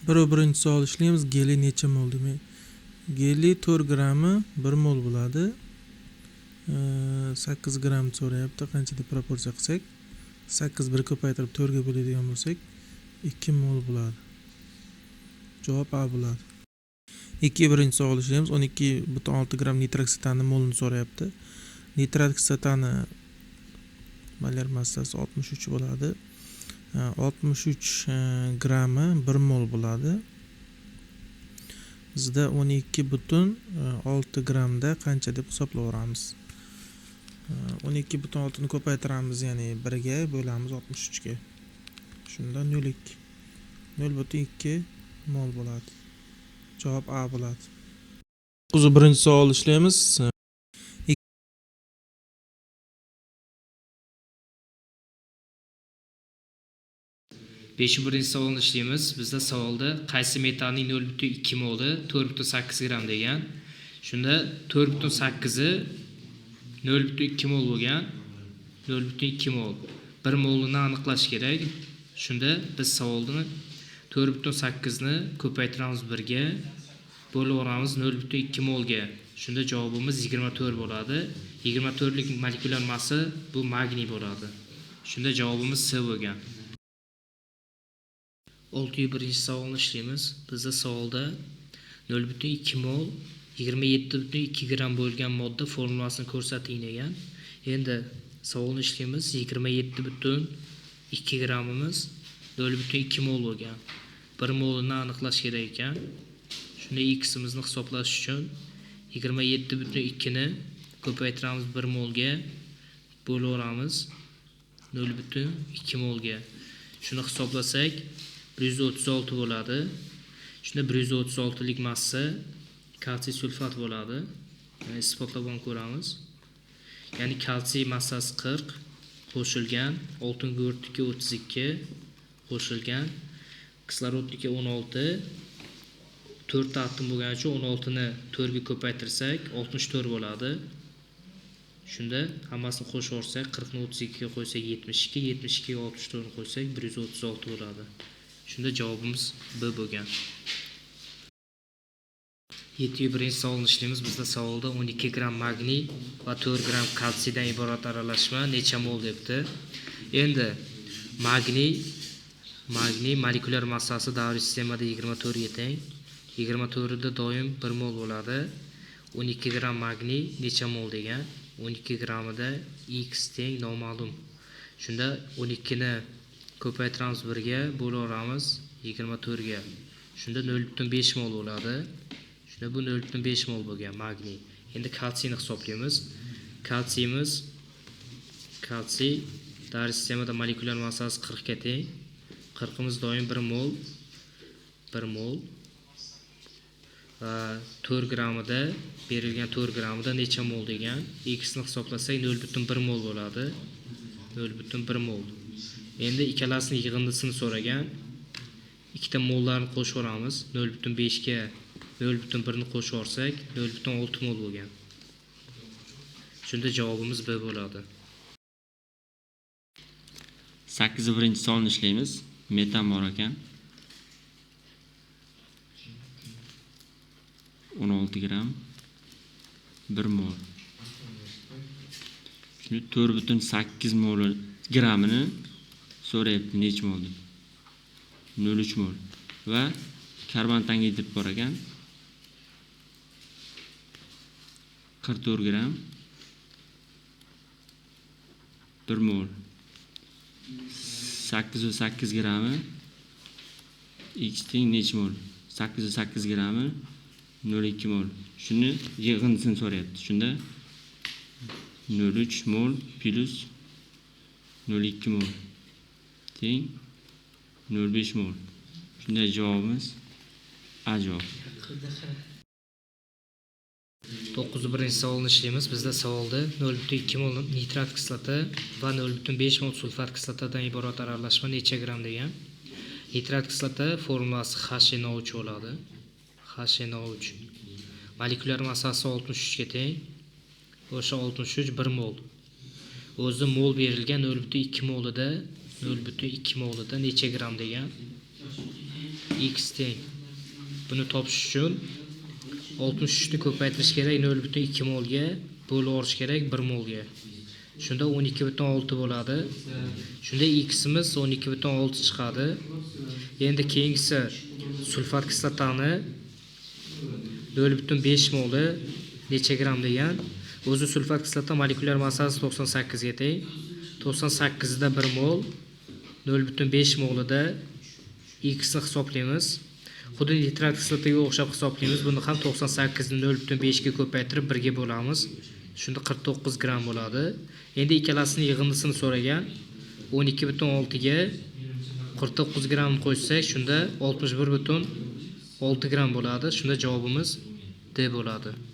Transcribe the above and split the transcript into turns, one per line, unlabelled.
Birinchi savol ishlaymiz. Geli necha mol demak? Geli 4 grammi 1 mol bo'ladi. 8 gramm so'rayapti. Qancha deb proporsiya qilsak, 8 1 ko'paytirib 4 ga bo'ladigan bo'lsak, 2 mol bo'ladi. Javob A bo'ladi. 2 birinchi savol ishlaymiz. 12,6 gramm nitrat kislotani molini so'rayapti. Nitrat kislotani molar massasi 63 bo'ladi. 63 grammi 1 mol bo'ladi. Bizda 12,6 grammda qancha deb hisoblayveramiz. 12,6 ni ko'paytiramiz, ya'ni 1 ga bo'lamiz 63 ga. Shunda 0,2 mol bo'ladi. Javob A bo'ladi. 9 savol ishlaymiz.
5 birinchi savolni ishlaymiz. Bizda savolda qaysi metalning 0,2 moli 4,8 gramm degan. Shunda 4,8 i 0,2 mol bo'lgan. 0,2 mol. 1 molini aniqlash kerak. Shunda biz savolni 4,8 ni ko'paytiramiz 1 ga, bo'laveramiz 0,2 molga. Shunda javobimiz 24 bo'ladi. 24 lik molekulyar massa bu magniy bo'ladi. Shunda javobimiz C bo'lgan. 6 birinchi savolni ishlaymiz. Bizda savolda 0,2 mol 27,2 gramm bo'lgan modda formulasini ko'rsating degan. Endi savolni ishlaymiz. 27,2 grammimiz 0,2 mol bo'lgan. 1 molini aniqlash kerak ekan. Shunda x-imizni hisoblash uchun 27,2 ni ko'paytiramiz 1 molga, bo'laveramiz 0,2 molga. Shuni hisoblasak 136 bo'ladi. Shunda 136 lik massa kalsiy sulfat bo'ladi. Ya'ni isbotlab ham ko'ramiz. Ya'ni kalsiy massasi 40 qo'shilgan oltin gugurtniki 32 qo'shilgan kislorodniki 16, 4 ta atom bo'lgani uchun 16 ni 4 ga ko'paytirsak 64 bo'ladi. Shunda hammasini qo'shib yuborsak 40 ni 32 ga qo'ysak 72, 72 ga 64 ni qo'ysak 136 bo'ladi. Shunda javobimiz B bo'lgan. 7 birinchi savolni ishlaymiz. Bizda savolda 12 gramm magniy va 4 gramm kalsiydan iborat aralashma necha mol debdi. Endi magniy molekulyar massasi davriy sistemada 24 ga teng. 24 da doim 1 mol bo'ladi. 12 gramm magniy necha mol degan. 12 grammida x teng noma'lum. Shunda 12 ni ko'paytiramiz 1 ga, bo'laveramiz 24 ga. Shunda 0,5 mol bo'ladi. Shunda bu 0,5 mol bo'lgan magniy. Endi kalsiyni hisoblaymiz. Kalsiyimiz, kalsiy davriy sistemada molekulyar massasi 40 ga teng. 40imiz doim 1 mol, 1 mol va 4 grammida, berilgan 4 grammida necha mol degan. X ni hisoblasak 0,1 mol bo'ladi. 0,1 mol. Endi ikkalasini yig'indisini so'ragan. Ikkita mollarni qo'shib yuboramiz. 0,5 ga 0,1 ni qo'shib yuborsak 0,6 mol bo'lgan. Shunda javobimiz B bo'ladi.
8 birinchi savolni ishlaymiz. Metan bor ekan. 16 gramm 1 mol. Shuni 4,8 mol grammini so'rayapti, necha mol deb. 0,3 mol. Va karbon angidrid bor ekan. 44 gramm 1 mol. 8,8 grammi x teng necha mol? 8,8 grammi 0,2 mol. Shuni yig'indisini so'rayapti. Shunda 0,3 mol plus 0,2 mol teng 0,5 mol. Shunda javobimiz A javob.
9 birinchi savolni ishlaymiz. Bizda savolda 0,2 mol nitrat kislota va 0,5 mol sulfat kislotadan iborat aralashma necha gramm degan. Nitrat kislota formulasi HNO3 bo'ladi. HNO3. Molekulyar massasi 63 ga teng. O'sha 63 1 mol. O'zi mol berilgan 0,2 molida, 0,2 molida necha gramm degan. X teng. Buni topish uchun 63 ni ko'paytirish kerak 0,2 molga, bo'lib yuborish kerak 1 molga. Shunda 12,6 bo'ladi. Shunda x'imiz 12,6 chiqadi. Endi keyingisi sulfat kislotani 0,5 moli necha gram degan. O'zi sulfat kislota molekulyar massasi 98 ga teng. 98 da 1 mol, 0,5 molida x ni hisoblaymiz. Xuddi nitrat kislotaga o'xshab hisoblaymiz. Buni ham 98 ni 0,5 ga ko'paytirib 1 ga bo'lamiz. Shunda 49 gram bo'ladi. Endi ikkalasini yig'indisini so'ragan. 12,6 ga 49 gram qo'shsak, shunda 61,6 gram bo'ladi. Shunda javobimiz D bo'ladi.